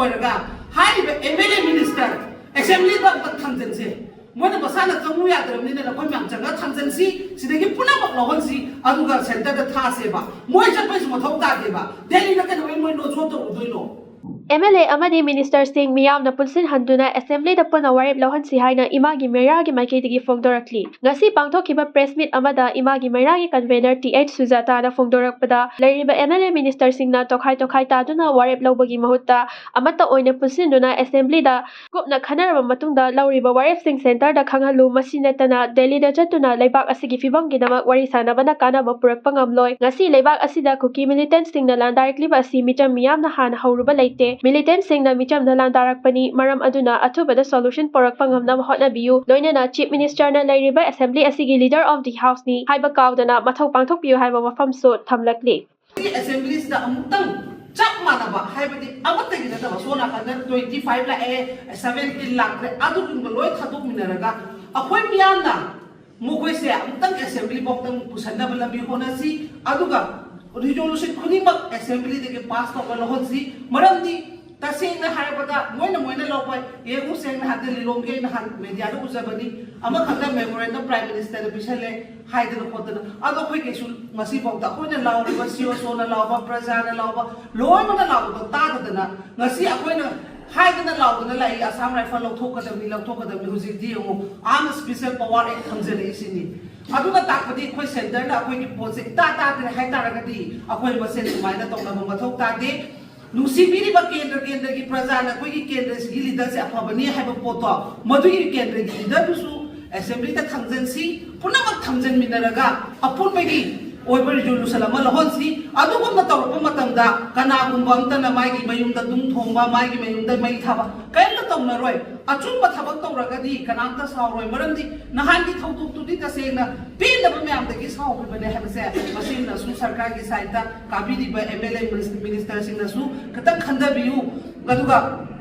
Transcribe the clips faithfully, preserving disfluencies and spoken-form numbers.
ꯑꯣꯏꯔꯒ ꯍꯥꯏꯔꯤꯕ M L A minister ꯑꯦꯁꯦꯝꯕ꯭ꯂꯤꯗ ꯑꯝꯇ ꯊꯝꯖꯤꯟꯁꯦ꯫ ꯃꯣꯏꯅ ꯃꯁꯥꯅ ꯆꯪꯉꯨ ꯌꯥꯗ꯭ꯔꯕꯅꯤꯅ ꯑꯩꯈꯣꯏ ꯃꯌꯥꯝ ꯆꯪꯉ ꯊꯝꯖꯤꯟꯁꯤ, ꯁꯤꯗꯒꯤ ꯄꯨꯝꯅꯃꯛ ꯂꯧꯍꯟꯁꯤ, ꯑꯗꯨꯒ ꯁꯦꯟꯇꯔꯗ ꯊꯥꯁꯦꯕ꯫ ꯃꯣꯏ ꯆꯠꯄꯩꯁꯨ ꯃꯊꯧ ꯇꯥꯗꯦꯕ꯫ ꯗꯦꯜꯂꯤꯗ ꯀꯩꯗꯧꯕꯩ ꯃꯣꯏ ꯅꯣ ꯖꯣꯕ ꯇꯧꯔꯨꯗꯣꯏꯅꯣ? ꯑꯦꯝ ꯑꯦꯜ ꯑꯦ ꯑꯃꯗꯤ ꯃꯤꯅꯤꯁꯇꯔꯁꯤꯡ ꯃꯤꯌꯥꯝꯅ ꯄꯨꯟꯁꯤꯟꯍꯟꯗꯨꯅ ꯑꯦꯁꯦꯝꯕ꯭ꯂꯤꯗ ꯄꯨꯟꯅ ꯋꯥꯔꯦꯞ ꯂꯧꯍꯟꯁꯤ ꯍꯥꯏꯅ ꯏꯃꯥꯒꯤ ꯃꯩꯔꯥꯒꯤ ꯃꯥꯏꯀꯩꯗꯒꯤ ꯐꯣꯡꯗꯣꯔꯛꯂꯤ꯫ ꯉꯁꯤ ꯄꯥꯡꯊꯣꯛꯈꯤꯕ ꯄ꯭ꯔꯦꯁ ꯃꯤꯠ ꯑꯃꯗ ꯏꯃꯥꯒꯤ ꯃꯩꯔꯥꯒꯤ ꯀꯟꯚꯦꯅꯔ ꯇꯤ ꯑꯩꯆ ꯁꯨꯖꯥꯇꯥꯅ ꯐꯣꯡꯗꯣꯔꯛꯄꯗ, ꯂꯩꯔꯤꯕ ꯑꯦꯝ ꯑꯦꯜ ꯑꯦ ꯃꯤꯅꯤꯁꯇꯔꯁꯤꯡꯅ ꯇꯣꯈꯥꯏ ꯇꯣꯈꯥꯏ ꯇꯥꯗꯨꯅ ꯋꯥꯔꯦꯞ ꯂꯧꯕꯒꯤ ꯃꯍꯨꯠꯇ ꯑꯃꯠꯇ ꯑꯣꯏꯅ ꯄꯨꯟꯁꯤꯟꯗꯨꯅ ꯑꯦꯁꯦꯝꯕ꯭ꯂꯤꯗ ꯀꯨꯞꯅ ꯈꯟꯅꯔꯕ ꯃꯇꯨꯡꯗ ꯂꯧꯔꯤꯕ ꯋꯥꯔꯦꯞꯁꯤꯡ ꯁꯦꯟꯇꯔꯗ ꯈꯪꯍꯜꯂꯨ꯫ ꯃꯁꯤ ꯅꯠꯇꯅ ꯗꯦꯜꯂꯤꯗ ꯆꯠꯇꯨꯅ ꯂꯩꯕꯥꯛ ꯑꯁꯤꯒꯤ ꯐꯤꯕꯝꯒꯤꯗꯃꯛ ꯋꯥꯔꯤ ꯁꯥꯅꯕꯅ ꯀꯥꯟꯅꯕ ꯄꯨꯔꯛꯄ ꯉꯝꯂꯣꯏ꯫ ꯉꯁꯤ ꯂꯩꯕꯥꯛ ꯑꯁꯤꯗ ꯀꯨꯀꯤ ꯃꯤꯂꯤꯇꯦꯟꯠꯁꯤꯡꯅ ꯂꯥꯟꯗꯥꯔꯛꯂꯤꯕ ꯑꯁꯤ ꯃꯤꯆꯝ ꯃꯤꯌꯥꯝꯅ ꯍꯥꯟꯅ ꯍꯧꯔꯨꯕ ꯂꯩꯇꯦ꯫ ꯃꯤꯂꯤꯇꯦꯟꯠꯁꯤꯡꯅ ꯃꯤꯆꯝꯗ ꯂꯥꯟꯗꯥꯔꯛꯄꯅꯤ꯫ ꯃꯔꯝ ꯑꯗꯨꯅ ꯑꯊꯨꯕꯗ ꯁꯣꯂꯨꯁꯟ ꯄꯨꯔꯛꯄ ꯉꯝꯅꯕ ꯍꯣꯠꯅꯕꯤꯌꯨ꯫ ꯂꯣꯏꯅꯅ ꯆꯤꯐ ꯃꯤꯅꯤꯁꯇꯔꯅ ꯂꯩꯔꯤꯕ ꯑꯦꯁꯦꯝꯕ꯭ꯂꯤ ꯑꯁꯤꯒꯤ ꯂꯤꯗꯔ ꯑꯣꯐ ꯗꯤ ꯍꯥꯎꯁꯅꯤ ꯍꯥꯏꯕ ꯀꯥꯎꯗꯅ ꯃꯊꯧ ꯄꯥꯡꯊꯣꯛꯄꯤꯌꯨ ꯍꯥꯏꯕ ꯋꯥꯐꯝꯁꯨ ꯊꯝꯂꯛꯂꯤ꯫ ꯑꯦꯁꯦꯝꯕ꯭ꯂꯤꯁꯤꯗ ꯑꯃꯨꯛꯇꯪ ꯆꯞ ꯃꯥꯟꯅꯕ, ꯍꯥꯏꯕꯗꯤ ꯑꯃꯠꯇꯒꯤ ꯅꯠꯇꯕ, ꯁꯣꯝ ꯅꯥꯀꯟꯗ ꯇ꯭ꯋꯦꯟꯇꯤ ꯐꯥꯏꯚ ꯂꯥꯛꯑꯦ, ꯁꯚꯦꯟꯇꯤꯟ ꯂꯥꯛꯇ꯭ꯔꯦ, ꯑꯗꯨꯒꯨꯝꯕ ꯂꯣꯏ ꯊꯥꯗꯣꯛꯃꯤꯟꯅꯔꯒ ꯑꯩꯈꯣꯏ ꯃꯤꯌꯥꯝꯅ ꯃꯈꯣꯏꯁꯦ ꯑꯃꯨꯛꯇꯪ ꯑꯦꯁꯦꯝꯕ꯭ꯂꯤ ꯐꯥꯎꯇꯪ ꯄꯨꯁꯟꯅꯕ ꯂꯝꯕꯤ ꯍꯣꯠꯅꯁꯤ꯫ ꯑꯗꯨꯒ ꯔꯤꯖꯣꯂꯨꯁꯟ ꯈꯨꯗꯤꯡꯃꯛ ꯑꯦꯁꯦꯝꯕ꯭ꯂꯤꯗꯒꯤ ꯄꯥꯁ ꯇꯧꯕ ꯂꯧꯍꯟꯁꯤ꯫ ꯃꯔꯝꯗꯤ ꯇꯁꯦꯡꯅ ꯍꯥꯏꯔꯕꯗ ꯃꯣꯏꯅ, ꯃꯣꯏꯅ ꯂꯧꯕ, ꯌꯦꯡꯉꯨ, ꯁꯦꯡꯅ ꯍꯥꯏꯔꯕꯗ ꯂꯤꯂꯣꯡꯒꯤ ꯑꯩ ꯅꯍꯥꯟ ꯃꯦꯗꯤꯌꯥꯗ ꯎꯖꯕꯅꯤ, ꯑꯃꯈꯛꯅ ꯃꯦꯃꯣꯔꯦꯟꯗꯝ ꯄ꯭ꯔꯥꯏꯝ ꯃꯤꯅꯤꯁꯇꯔꯗ ꯄꯤꯁꯜꯂꯦ ꯍꯥꯏꯗꯅ ꯈꯣꯠꯇꯅ꯫ ꯑꯗꯣ ꯑꯩꯈꯣꯏ ꯀꯩꯁꯨ ꯉꯁꯤꯐꯥꯎꯗ ꯑꯩꯈꯣꯏꯅ ꯂꯥꯎꯔꯤꯕ, ꯁꯤ ꯑꯣ ꯁꯣꯅ ꯂꯥꯎꯕ, ꯄ꯭ꯔꯖꯥꯅ ꯂꯥꯎꯕ, ꯂꯣꯏꯅꯃꯛꯅ ꯂꯥꯎꯕꯗꯣ ꯇꯥꯗꯗꯅ ꯉꯁꯤ ꯑꯩꯈꯣꯏꯅ ꯍꯥꯏꯗꯅ ꯂꯥꯎꯗꯅ ꯂꯥꯛꯏ, ꯑꯁꯥꯝ ꯔꯥꯏꯐꯜ ꯂꯧꯊꯣꯛꯀꯗꯕꯅꯤ, ꯂꯧꯊꯣꯛꯀꯗꯕꯅꯤ꯫ ꯍꯧꯖꯤꯛꯇꯤ ꯌꯦꯡꯉꯨ, ꯑꯥꯔꯝ ꯁ꯭ꯄꯦꯁꯤꯌꯦꯜ ꯄꯋꯥꯔ ꯑꯦꯛ ꯊꯝꯖꯤꯜꯂꯛꯏꯁꯤꯅꯤ꯫ ꯑꯗꯨꯅ ꯇꯥꯛꯄꯗꯤ ꯑꯩꯈꯣꯏ ꯁꯦꯟꯇꯔꯅ ꯑꯩꯈꯣꯏꯒꯤ ꯄꯣꯠꯁꯦ ꯏꯇꯥ ꯇꯥꯗ꯭ꯔꯦ ꯍꯥꯏꯇꯥꯔꯒꯗꯤ ꯑꯩꯈꯣꯏ ꯃꯁꯦꯟ ꯁꯨꯃꯥꯏꯅ ꯇꯧꯅꯕ ꯃꯊꯧ ꯇꯥꯗꯦ꯫ ꯅꯨꯡꯁꯤꯕꯤꯔꯤꯕ ꯀꯦꯟꯗ꯭ꯔ, ꯀꯦꯟꯗ꯭ꯔꯒꯤ ꯄ꯭ꯔꯖꯥꯅ ꯑꯩꯈꯣꯏꯒꯤ ꯀꯦꯟꯗ꯭ꯔꯁꯤꯒꯤ ꯂꯤꯗꯔꯁꯦ ꯑꯐꯕꯅꯤ ꯍꯥꯏꯕ ꯄꯣꯠꯇꯣ, ꯃꯗꯨꯒꯤ ꯀꯦꯟꯗ꯭ꯔꯒꯤ ꯂꯤꯗꯔꯗꯨꯁꯨ ꯑꯦꯁꯦꯝꯕ꯭ꯂꯤꯗ ꯊꯝꯖꯤꯟꯁꯤ, ꯄꯨꯝꯅꯃꯛ ꯊꯝꯖꯤꯟꯃꯤꯟꯅꯔꯒ ꯑꯄꯨꯟꯕꯒꯤ ꯑꯣꯏꯕ ꯔꯤꯖꯣꯂꯨꯁꯟ ꯑꯃ ꯂꯧꯍꯟꯁꯤ꯫ ꯑꯗꯨꯒꯨꯝꯅ ꯇꯧꯔꯛꯄ ꯃꯇꯝꯗ ꯀꯅꯥꯒꯨꯝꯕ ꯑꯃꯇꯅ ꯃꯥꯒꯤ ꯃꯌꯨꯝꯗ ꯇꯨꯡ ꯊꯣꯡꯕ, ꯃꯥꯒꯤ ꯃꯌꯨꯝꯗ ꯃꯩ ꯊꯥꯕ ꯀꯔꯤꯝꯇ ꯇꯧꯅꯔꯣꯏ꯫ ꯑꯆꯨꯝꯕ ꯊꯕꯛ ꯇꯧꯔꯒꯗꯤ ꯀꯅꯥꯝꯇ ꯁꯥꯎꯔꯣꯏ꯫ ꯃꯔꯝꯗꯤ ꯅꯍꯥꯟꯒꯤ ꯊꯧꯗꯣꯛꯇꯨꯗꯤ ꯇꯁꯦꯡꯅ ꯄꯦꯟꯗꯕ ꯃꯌꯥꯝꯗꯒꯤ ꯁꯥꯎꯈꯤꯕꯅꯦ ꯍꯥꯏꯕꯁꯦ ꯃꯁꯤꯃꯁꯨ ꯁꯔꯀꯥꯔꯒꯤ ꯁꯥꯏꯠꯇ ꯀꯥꯕꯤꯔꯤꯕ ꯑꯦꯝ ꯑꯦꯜ ꯑꯦ ꯃꯤꯅꯤꯁꯇꯔꯁꯤꯡꯅꯁꯨ ꯈꯤꯇꯪ ꯈꯟꯊꯕꯤꯌꯨ꯫ ꯑꯗꯨꯒ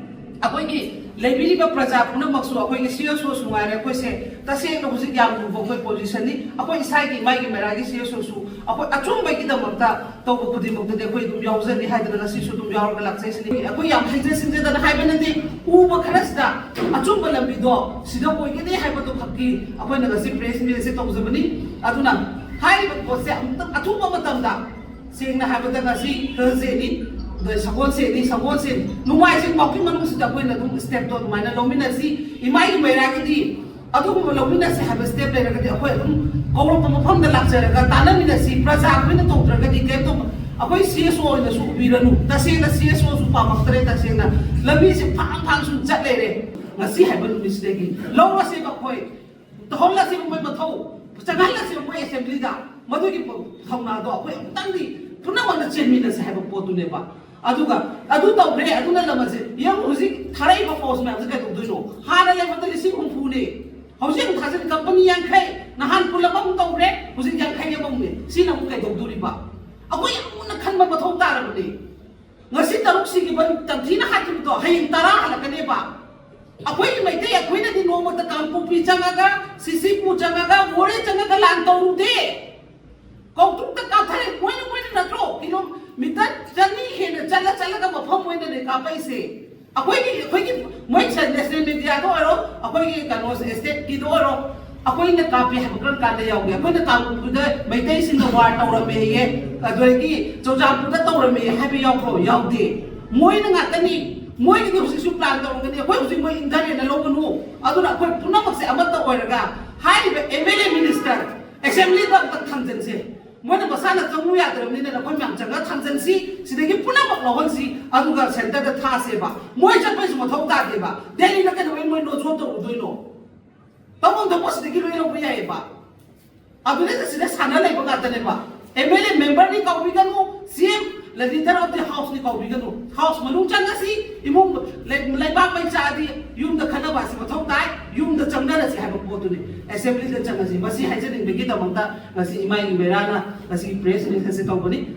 ꯑꯩꯈꯣꯏꯒꯤ ꯂꯩꯕꯤꯔꯤꯕ ꯄ꯭ꯔꯖꯥ ꯄꯨꯝꯅꯃꯛꯁꯨ ꯑꯩꯈꯣꯏꯒꯤ ꯁꯤ ꯑꯦꯁ ꯑꯣꯁꯨ ꯉꯥꯏꯔꯦ, ꯑꯩꯈꯣꯏꯁꯦ ꯇꯁꯦꯡꯅ ꯍꯧꯖꯤꯛ ꯌꯥꯝ ꯂꯨꯕ ꯑꯩꯈꯣꯏ ꯄꯣꯖꯤꯁꯟꯅꯤ꯫ ꯑꯩꯈꯣꯏ ꯏꯁꯥꯒꯤ ꯏꯃꯥꯒꯤ ꯃꯩꯔꯥꯒꯤ ꯁꯤ ꯑꯦꯁ ꯑꯣꯁꯨ ꯑꯩꯈꯣꯏ ꯑꯆꯨꯝꯕꯒꯤꯗꯃꯛꯇ ꯇꯧꯕ ꯈꯨꯗꯤꯡꯃꯛꯇꯗꯤ ꯑꯩꯈꯣꯏ ꯑꯗꯨꯝ ꯌꯥꯎꯖꯅꯤ ꯍꯥꯏꯗꯅ ꯉꯁꯤꯁꯨ ꯑꯗꯨꯝ ꯌꯥꯎꯔꯒ ꯂꯥꯛꯆꯩꯁꯤꯅꯤ꯫ ꯑꯩꯈꯣꯏ ꯌꯥꯝ ꯍꯩꯖ ꯁꯤꯡꯖꯗꯅ ꯍꯥꯏꯕ ꯅꯠꯇꯦ, ꯎꯕ ꯈꯔꯁꯤꯗ ꯑꯆꯨꯝꯕ ꯂꯝꯕꯤꯗꯣ ꯁꯤꯗ ꯑꯣꯏꯒꯅꯤ ꯍꯥꯏꯕꯗꯨ ꯈꯛꯀꯤ ꯑꯩꯈꯣꯏꯅ ꯉꯁꯤ ꯄ꯭ꯔꯦꯁ ꯃꯤꯠꯁꯦ ꯇꯧꯖꯕꯅꯤ꯫ ꯑꯗꯨꯅ ꯍꯥꯏꯔꯤꯕ ꯄꯣꯠꯁꯦ ꯑꯃꯨꯛꯇꯪ ꯑꯊꯨꯕ ꯃꯇꯝꯗ, ꯁꯦꯡꯅ ꯍꯥꯏꯕꯗ ꯉꯁꯤ ꯊꯔꯁꯗꯦꯅꯤ, ꯑꯗ ꯁꯒꯣꯜꯁꯦꯟꯅꯤ, ꯁꯒꯣꯜꯁꯦꯟ ꯅꯣꯡꯃꯥꯏꯖꯤꯡ ꯐꯥꯎꯒꯤ ꯃꯅꯨꯡꯁꯤꯗ ꯑꯩꯈꯣꯏꯅ ꯑꯗꯨꯝ ꯁ꯭ꯇꯦꯞꯇꯣ ꯑꯗꯨꯃꯥꯏꯅ ꯂꯧꯃꯤꯟꯅꯁꯤ꯫ ꯏꯃꯥꯒꯤ ꯃꯩꯔꯥꯒꯤꯗꯤ ꯑꯗꯨꯒꯨꯝꯕ ꯂꯧꯃꯤꯟꯅꯁꯤ ꯍꯥꯏꯕ ꯁ꯭ꯇꯦꯞ ꯂꯩꯔꯒꯗꯤ ꯑꯩꯈꯣꯏ ꯑꯗꯨꯝ ꯀꯧꯔꯛꯄ ꯃꯐꯝꯗ ꯂꯥꯛꯆꯔꯒ ꯇꯥꯟꯅꯃꯤꯟꯅꯁꯤ꯫ ꯄ꯭ꯔꯖꯥ ꯑꯩꯈꯣꯏꯅ ꯇꯧꯗ꯭ꯔꯒꯗꯤ ꯀꯩꯝ ꯇꯧꯕ, ꯑꯩꯈꯣꯏ ꯁꯤ ꯑꯦꯁ ꯑꯣ ꯑꯣꯏꯅꯁꯨ ꯎꯕꯤꯔꯅꯨ꯫ ꯇꯁꯦꯡꯅ ꯁꯤ ꯑꯦꯁ ꯑꯣꯁꯨ ꯄꯥꯝꯃꯛꯇ꯭ꯔꯦ꯫ ꯇꯁꯦꯡꯅ ꯂꯝꯕꯤꯁꯦ ꯐꯥꯡ ꯐꯥꯡ ꯁꯨꯝ ꯆꯠ ꯂꯩꯔꯦ꯫ ꯉꯁꯤ ꯍꯥꯏꯕ ꯅꯨꯃꯤꯠꯁꯤꯗꯒꯤ ꯂꯧꯔꯁꯦꯕ ꯑꯩꯈꯣꯏ꯫ ꯇꯧꯍꯜꯂꯁꯦꯕ ꯃꯣꯏ ꯃꯊꯧ, ꯆꯪꯍꯜꯂꯁꯦꯕ ꯃꯣꯏ ꯑꯦꯁꯦꯝꯕ꯭ꯂꯤꯗ꯫ ꯃꯗꯨꯒꯤ ꯊꯧꯅꯥꯗꯣ ꯑꯩꯈꯣꯏ ꯑꯃꯨꯛꯇꯪꯗꯤ ꯄꯨꯝꯅꯃꯛꯅ ꯆꯦꯟꯃꯤꯟꯅꯁꯦ ꯍꯥꯏꯕ ꯄꯣꯠꯇꯨꯅꯦꯕ꯫ ꯑꯗꯨꯒ ꯑꯗꯨ ꯇꯧꯈ꯭ꯔꯦ, ꯑꯗꯨꯅ ꯂꯝ ꯑꯁꯦ ꯌꯦꯡꯉꯨ, ꯍꯧꯖꯤꯛ ꯊꯥꯔꯛꯏꯕ ꯄꯣꯁ ꯃꯌꯥꯝꯁꯦ ꯀꯩꯗꯧꯗꯣꯏꯅꯣ? ꯍꯥꯟꯅ ꯂꯩꯕꯗ ꯂꯤꯁꯤꯡ ꯍꯨꯝꯐꯨꯅꯦ, ꯍꯧꯖꯤꯛ ꯑꯃꯨꯛ ꯊꯥꯖꯤꯜꯂꯤ ꯀꯝꯄꯅꯤ ꯌꯥꯡꯈꯩ, ꯅꯍꯥꯟ ꯀꯨꯟ ꯑꯃꯃꯨꯛ ꯇꯧꯈ꯭ꯔꯦ, ꯍꯧꯖꯤꯛ ꯌꯥꯡꯈꯩ ꯑꯃꯃꯨꯛꯅꯦ꯫ ꯁꯤꯅ ꯑꯃꯨꯛ ꯀꯩꯗꯧꯗꯣꯔꯤꯕ? ꯑꯩꯈꯣꯏ ꯌꯥꯝ ꯃꯨꯟꯅ ꯈꯟꯕ ꯃꯊꯧ ꯇꯥꯔꯕꯅꯦ꯫ ꯉꯁꯤ ꯇꯔꯨꯛ ꯁꯤꯈꯤꯕ ꯇꯝꯊꯤꯅ ꯍꯥꯠꯈꯤꯕꯗꯣ ꯍꯌꯦꯡ ꯇꯔꯥ ꯍꯜꯂꯛꯀꯅꯦꯕ꯫ ꯑꯩꯈꯣꯏꯒꯤ ꯃꯩꯇꯩ ꯑꯩꯈꯣꯏꯅꯗꯤ ꯅꯣꯡꯃꯇ ꯀꯥꯡꯄꯣꯛꯄꯤ ꯆꯪꯉꯒ, ꯁꯤꯁꯤꯄꯨ ꯆꯪꯉꯒ, ꯃꯣꯔꯦ ꯆꯪꯉꯒ ꯂꯥꯟ ꯇꯧꯔꯨꯗꯦ꯫ ꯀꯧꯇ꯭ꯔꯨꯛꯇ ꯀꯥꯞꯊꯔꯦ꯫ ꯃꯣꯏꯅ, ꯃꯣꯏꯅ ꯅꯠꯇ꯭ꯔꯣ ꯀꯤꯂꯣꯃꯤꯇꯔ ꯆꯅꯤ ꯍꯦꯟꯅ ꯆꯠꯂ ꯆꯠꯂꯒ ꯃꯐꯝ ꯑꯣꯏꯅꯅꯦ ꯀꯥꯞꯄꯛꯏꯁꯦ? ꯑꯩꯈꯣꯏꯒꯤ, ꯑꯩꯈꯣꯏꯒꯤ ꯃꯣꯏ ꯅꯦꯁꯅꯦꯜ ꯃꯦꯗꯤꯌꯥꯗ ꯑꯣꯏꯔꯣ, ꯑꯩꯈꯣꯏꯒꯤ ꯀꯩꯅꯣ ꯁ꯭ꯇꯦꯠꯀꯤꯗ ꯑꯣꯏꯔꯣ, ꯑꯩꯈꯣꯏꯅ ꯀꯥꯞꯄꯤ ꯍꯥꯏꯕ ꯀꯔꯝ ꯀꯥꯟꯗ ꯌꯥꯎꯒꯦ? ꯑꯩꯈꯣꯏꯅ ꯀꯥꯡꯄꯣꯛꯄꯤꯗ ꯃꯩꯇꯩꯁꯤꯡꯅ ꯋꯥꯔ ꯇꯧꯔꯝꯃꯦꯌꯦ, ꯑꯗꯨꯗꯒꯤ ꯆꯨꯔꯆꯥꯟꯄꯨꯔꯗ ꯇꯧꯔꯝꯃꯦ ꯍꯥꯏꯕ ꯌꯥꯎꯈ꯭ꯔꯣ? ꯌꯥꯎꯗꯦ꯫ ꯃꯣꯏꯅ ꯉꯥꯛꯇꯅꯤ꯫ ꯃꯣꯏꯒꯤꯗꯤ ꯍꯧꯖꯤꯛꯁꯨ ꯄ꯭ꯂꯥꯟ ꯇꯧꯔꯝꯒꯅꯤ꯫ ꯑꯩꯈꯣꯏ ꯍꯧꯖꯤꯛ ꯃꯣꯏ ꯏꯟꯗꯤꯌꯥ ꯂꯧꯒꯅꯨ꯫ ꯑꯗꯨꯅ ꯑꯩꯈꯣꯏ ꯄꯨꯝꯅꯃꯛꯁꯦ ꯑꯃꯠꯇ ꯑꯣꯏꯔꯒ ꯍꯥꯏꯔꯤꯕ ꯑꯦꯝ ꯑꯦꯜ ꯑꯦ, ꯃꯤꯅꯤꯁꯇꯔ, ꯑꯦꯁꯦꯝꯕ꯭ꯂꯤꯗ ꯑꯝꯇ ꯊꯝꯖꯤꯟꯁꯦ꯫ ꯃꯣꯏꯅ ꯃꯁꯥꯅ ꯆꯪꯉꯨ ꯌꯥꯗ꯭ꯔꯕꯅꯤꯅ ꯑꯩꯈꯣꯏ ꯃꯌꯥꯝ ꯆꯪꯉ ꯊꯝꯖꯤꯟꯁꯤ꯫ ꯁꯤꯗꯒꯤ ꯄꯨꯝꯅꯃꯛ ꯂꯧꯍꯟꯁꯤ꯫ ꯑꯗꯨꯒ ꯁꯦꯟꯇꯔꯗ ꯊꯥꯁꯦꯕ꯫ ꯃꯣꯏ ꯆꯠꯄꯩꯁꯨ ꯃꯊꯧ ꯇꯥꯗꯦꯕ꯫ ꯗꯦꯜꯂꯤꯗ ꯀꯩꯗꯧꯕꯩ ꯃꯣꯏ ꯅꯣ ꯖꯣꯕ ꯇꯧꯔꯨꯗꯣꯏꯅꯣ? ꯇꯧꯐꯝ ꯊꯣꯛꯄ ꯁꯤꯗꯒꯤ ꯂꯣꯏ ꯂꯧꯕ ꯌꯥꯏꯌꯦꯕ꯫ ꯑꯗꯨꯗꯩꯗ ꯁꯤꯗ ꯁꯥꯟꯅ ꯂꯩꯕ ꯉꯥꯛꯇꯅꯦꯕ꯫ ꯑꯦꯝ ꯑꯦꯜ ꯑꯦ ꯃꯦꯝꯕꯔꯅꯤ ꯀꯧꯕꯤꯒꯅꯨ, ꯁꯤ M, leader of the house ꯅꯤ ꯀꯧꯕꯤꯒꯅꯨ꯫ ꯍꯥꯎꯁ ꯃꯅꯨꯡ ꯆꯪꯉꯁꯤ, ꯏꯃꯨꯡ ꯂꯩ-, ꯂꯩꯕꯥꯛ ꯃꯩ ꯆꯥꯛꯑꯗꯤ ꯌꯨꯝꯗ ꯈꯟꯅꯕ ꯑꯁꯤ ꯃꯊꯧ ꯇꯥꯏ, ꯌꯨꯝꯗ ꯆꯪꯅꯔꯁꯤ ꯍꯥꯏꯕ ꯄꯣꯠꯇꯨꯅꯤ꯫ ꯑꯦꯁꯦꯝꯕ꯭ꯂꯤꯗ ꯆꯪꯉꯁꯤ꯫ ꯃꯁꯤ ꯍꯥꯏꯖꯅꯤꯡꯕꯒꯤꯗꯃꯛꯇ ꯉꯁꯤ ꯏꯃꯥꯒꯤ ꯃꯩꯔꯥꯅ ꯉꯁꯤꯒꯤ ꯄ꯭ꯔꯦꯁ ꯃꯤꯠ ꯑꯁꯤ ꯇꯧꯕꯅꯤ꯫